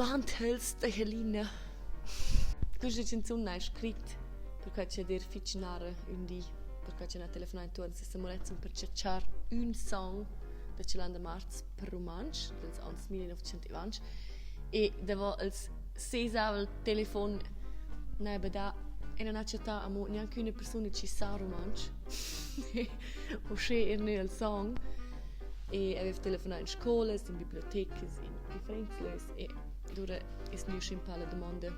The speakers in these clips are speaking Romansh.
Mantels da Helena. Questa canzun n'hai scrit perquai ch'el d'eira fich narra ün di, perquai ch'el n'ha telefonà intuorn ses Samurezzan per tscherchar ün song da Chalandamarz Marz per rumantsch dels ans 1920 e davo els sesavel telefon n'hai badà e non ha chattà amo neanche üna persuna chi sa rumantsch. Uschè er gnü il song e avev telefonà in scolas, in bibliotecas, in differents lös e lura es gnü usché ün pa la dumonda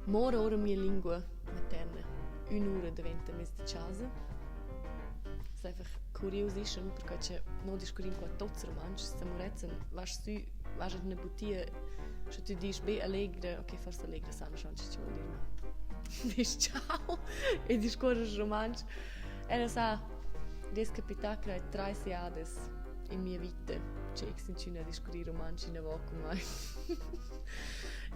Mora ora mia lingua materna ün'ura davent da mez da chasa? Es einfach curiusischem, perquai cha no discurrin qua tuots rumantsch, San Murezzan vasch sü, vasch in üna butia, sche tü disch be allegra, okay, forsa allegra sana schon chi voul dir, ma disch ciao e discuorras rumantsch. Ella sa, dess capità crei trais jadas in mia vita che ich sind a discurrir rumantsch inavò cun mai.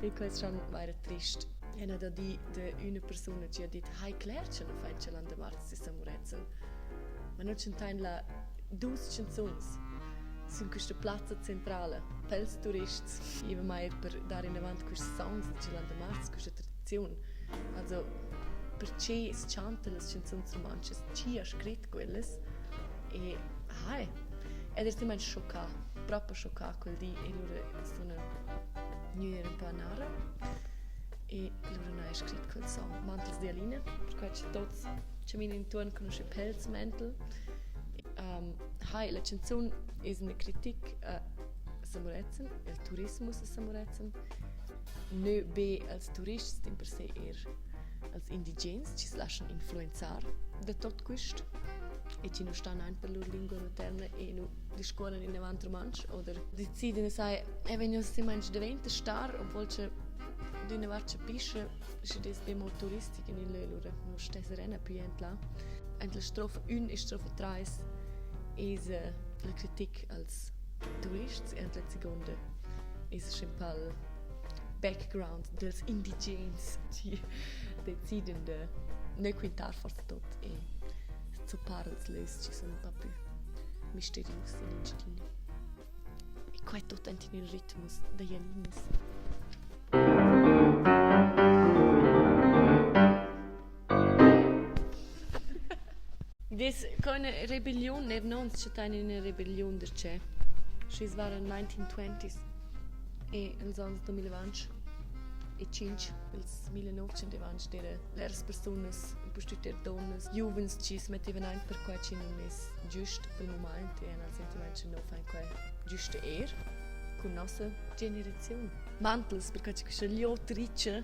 E quai es schon vaira trist. E na da di de üna persuna chi ha dit hai cler cha nu fain Chalandamarz di San Murezzan. Ma no chantain la dus chanzuns sün quista plazza centrala pels turists. I va eir per dar inavant quists songs da Chalandamarz, quista tradiziun. Also perche s-chanta las chanzuns rumantschas? Chi ha scrit quellas? E hai, ed es simplamaing schoccà, propa schoccà quel di e lura suna gnüda ün pa narra e lura n'haja scrit quel song Mantels di Alina, perquai cha tuots chaminan intuorn cun usché pels mantel. Um, hai, la chanzun es üna critic a San Murezzan, il turismus a San Murezzan, nö be als turists, dimpersè eir als indigens chi s'laschan influenzar da tot quist e chi nu stan aint per lur lingua materna e nu discuorran inavant rumantsch oder deciden sai e vegnan simplamaing davent a star obwohl che d'üna vart chapischa schi dess be mo turistic in il lö lura nu stess rena pü jent là. Aint la strofa ün e strofa trais es la critic als turists e ant la seguonda es usché ün pal background dels indigens chi deciden da ne quintar forsa tot e zuppar els lös chi sun ün pa pü misterius in Engiadina. E quai tot aint in il ritmus da Janinas. Des con rebelliun er non chattain üna rebelliun da che. Schi's vara 1920s e els ans 2020 e 5 els 1920 d'eira bleras persunas, impustüt eir dunnas, giuvens chi s'mettevan aint per quai chi nun es giüst pel mumaint e han il sentimaint cha no fain quai giüst eir cun nossa generaziun. Mantels, perquai cha quista glieud richa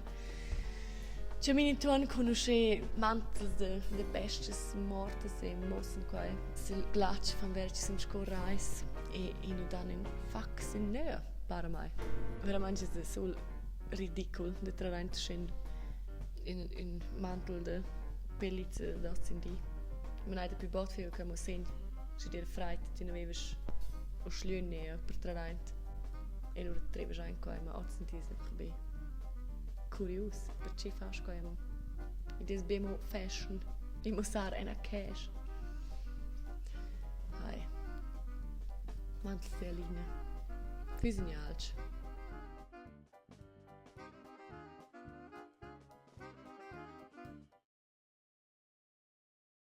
Cha minituorn conuscher mantels da da bestas mortas e muossan quai sül glatsch fan ver chi sun sco rais e i nu dan ün fac sün nö, para mai. Veramaing es es sul ridicul da trar aint uschè ün ün mantel da pellizza d'hozindi. Ma neir daplü bod faiva que amo sen, schi d'eira fraid, tü nu vevas uschlü neir per trar aint e lura trevas aint quai, ma hozindi es einfach be Curius, perche fas quai amo? Id es be mo fashion e mussar ena cash. Hai. Mantels de Alina. Füss gnalch.